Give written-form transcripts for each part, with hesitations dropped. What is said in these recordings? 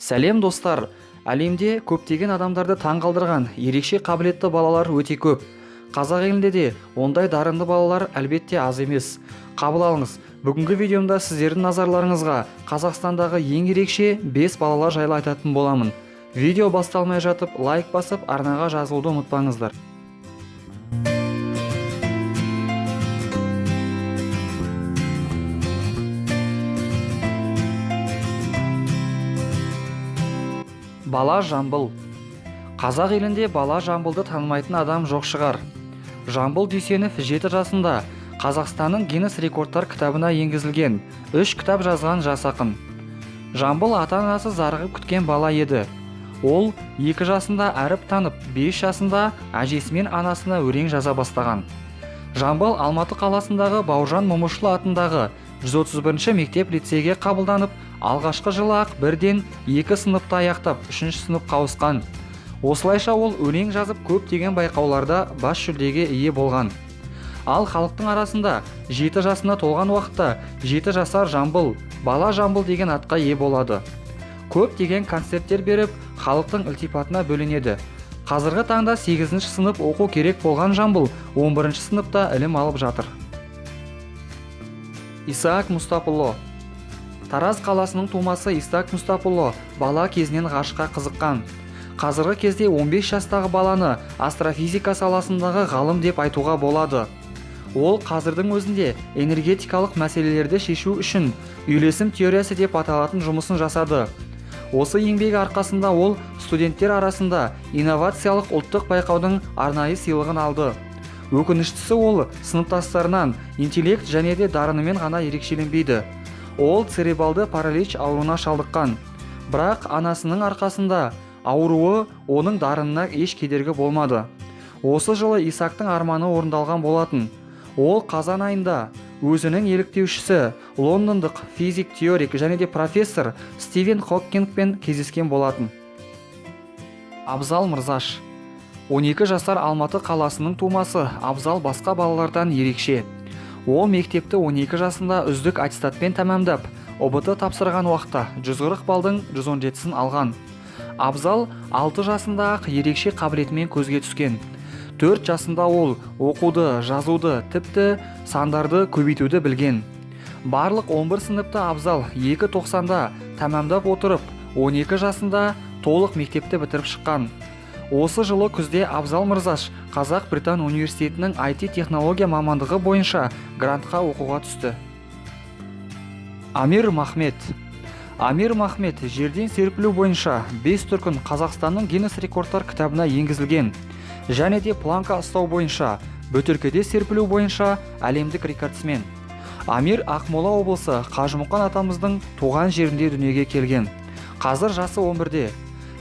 Сәлем, достар! Әлемде көптеген адамдарды таңғалдырған ерекше қабілетті балалар өте көп. Қазақ елінде де ондай дарынды балалар, әлбетте, аз емес. Қабыл алыңыз, бүгінгі видеомда сіздердің назарларыңызға Қазақстандағы ең ерекше 5 балалар жайлы айтатын боламын. Видео басталмай жатып, лайк басып, арнаға жазылуды ұмытпаңыздар. Бала Жамбыл. Қазақ елінде бала Жамбылды танымайтын адам жоқ шығар. Жамбыл Дүйсенов 7 жасында Қазақстанның Гиннес рекордтар кітабына енгізілген, үш кітап жазған жас ақын. Жамбыл ата-анасы зарығып күткен бала еді. Ол 2 жасында әріп танып, 5 жасында әжесі мен анасына өлең жаза бастаған. Жамбыл Алматы қаласындағы Бауыржан Момышұлы атындағы 131 мектеп лицейге қабылданып, алғашқы жылы ақ бірден екі сыныпты аяқтап, үшінші сыныпқа ауысқан. Осылайша ол өлең жазып, көптеген байқауларда бас жүлдеге ие болған. Ал халықтың арасында 7 жасына толған уақытта 7 жасар Жамбыл, бала Жамбыл деген атқа ие болады. Көптеген концерттер беріп, халықтың ілтипатына бөленеді. Қазіргі таңда 8 сынып оқу керек болған Жамбыл 11 сыныпта ілім алып жатыр. Исаак Мұстапұлы. Тараз қаласының тумасы Исаак Мұстапұлы бала кезінен ғарышқа қызыққан. Қазіргі кезде 15 жастағы баланы астрофизика саласындағы ғалым деп айтуға болады. Ол қазірдің өзінде энергетикалық мәселелерді шешу үшін үйлесім теориясы деп аталатын жұмысын жасады. Осы еңбегі арқасында ол студенттер арасында инновациялық ұлттық байқаудың арнайы сыйлығын алды. Өкініштісі, ол сыныптастарынан интеллект және де дарынымен ғана ерекшеленбейді. Ол церебралды паралич ауруына шалдыққан. Бірақ анасының арқасында ауруы оның дарынына еш кедергі болмады. Осы жылы Исактың арманы орындалған болатын. Ол қазан айында өзінің еліктеушісі, лондондық физик, теорик және де профессор Стивен Хокингпен кездескен болатын. Абзал Мырзаш. 12 жасар Алматы қаласының тумасы Абзал басқа балалардан ерекше. Ол мектепті 12 жасында үздік аттестатпен тәмамдап, ҰБТ тапсырған уақытта 140 балдың 117-сін алған. Абзал 6 жасында-ақ ерекше қабілетімен көзге түскен. 4 жасында ол оқуды, жазуды, тіпті сандарды көбейтуді білген. Барлық 11 сыныпты Абзал 2.90-да тәмамдап отырып, 12 жасында толық мектепті бітіріп шыққан. Осы жылы күзде Абзал Мырзаш Қазақ Британ университетінің IT технология мамандығы бойынша грантқа оқуға түсті. Амир Махмет. Амир Махмет жерден серпілу бойынша 5 дүркін Қазақстанның Гиннес рекордтар кітабына енгізілген және де планка ұстау бойынша, бөтелкеде серпілу бойынша әлемдік рекордсмен. Амир Ақмола облысы, Қажымұқан атамыздың туған жерінде дүниеге келген. Қазір жасы 11-де.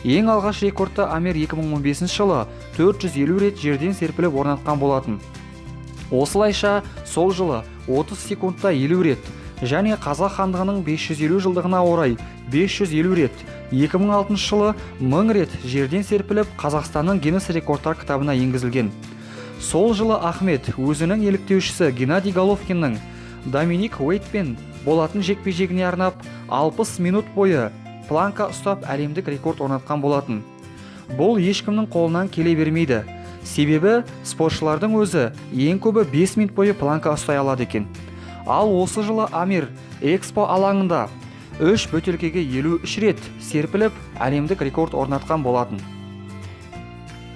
Ең алғаш рекордты Амир 2015 жылы 450 рет жерден серпіліп орнатқан болатын. Осылайша сол жылы 30 секундта 50 рет және Қазақ хандығының 550 жылдығына орай 550 рет, 2006 жылы 1000 рет жерден серпіліп, Қазақстанның Гиннес рекордтар кітабына енгізілген. Сол жылы Ахмет өзінің еліктеушісі Геннадий Головкиннің Доминик Уейтпен болатын жекпе-жегіне арнап 60 минут бойы планка ұстап, әлемдік рекорд орнатқан болатын. Бұл ешкімнің қолынан келе бермейді, себебі спортшылардың өзі ең көбі 5 минут бойы планка ұстай алады екен. Ал осы жылы Амир Экспо алаңында үш бөтелкеге 53 рет серпіліп, әлемдік рекорд орнатқан болатын.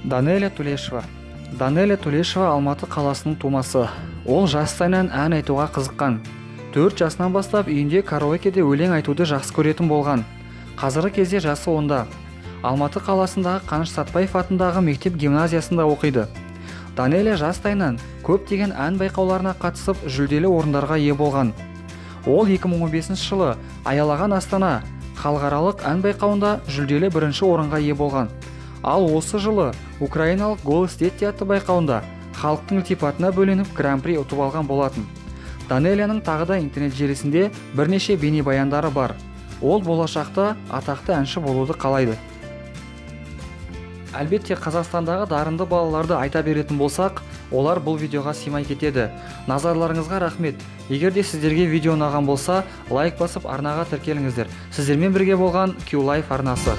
Данеля Тулешова. Данеля Тулешова Алматы қаласының тумасы. Ол жастайынан ән айтуға қызыққан. 4 жасынан бастап үйінде караокеде өлең айтуды жақсы көретін болған. Қазіргі кезде жасы 10-да. Алматы қаласындағы Қаныш Сәтбаев атындағы мектеп гимназиясында оқиды. Данеля жастайынан көптеген ән байқауларына қатысып, жүлделі орындарға ие болған. Ол 2015 жылы «Аялаған Астана» халықаралық ән байқауында жүлделі бірінші орынға ие болған. Ал осы жылы украиналық «Голос дети» атты байқауында халықтың ілтипатына бөленіп, гран-при ұтып алған болатын. Данелияның тағы да интернет желісінде бірнеше бейнебаяндары бар. Ол болашақта атақты әнші болуды қалайды. Әлбетте, Қазақстандағы дарынды балаларды айта беретін болсақ, Олар бұл видеоға сыймай кетеді. Назарларыңызға рахмет. Егер де сіздерге видео ұнаған болса, лайк басып, арнаға тіркеліңіздер. Сіздермен бірге болған Q Life арнасы.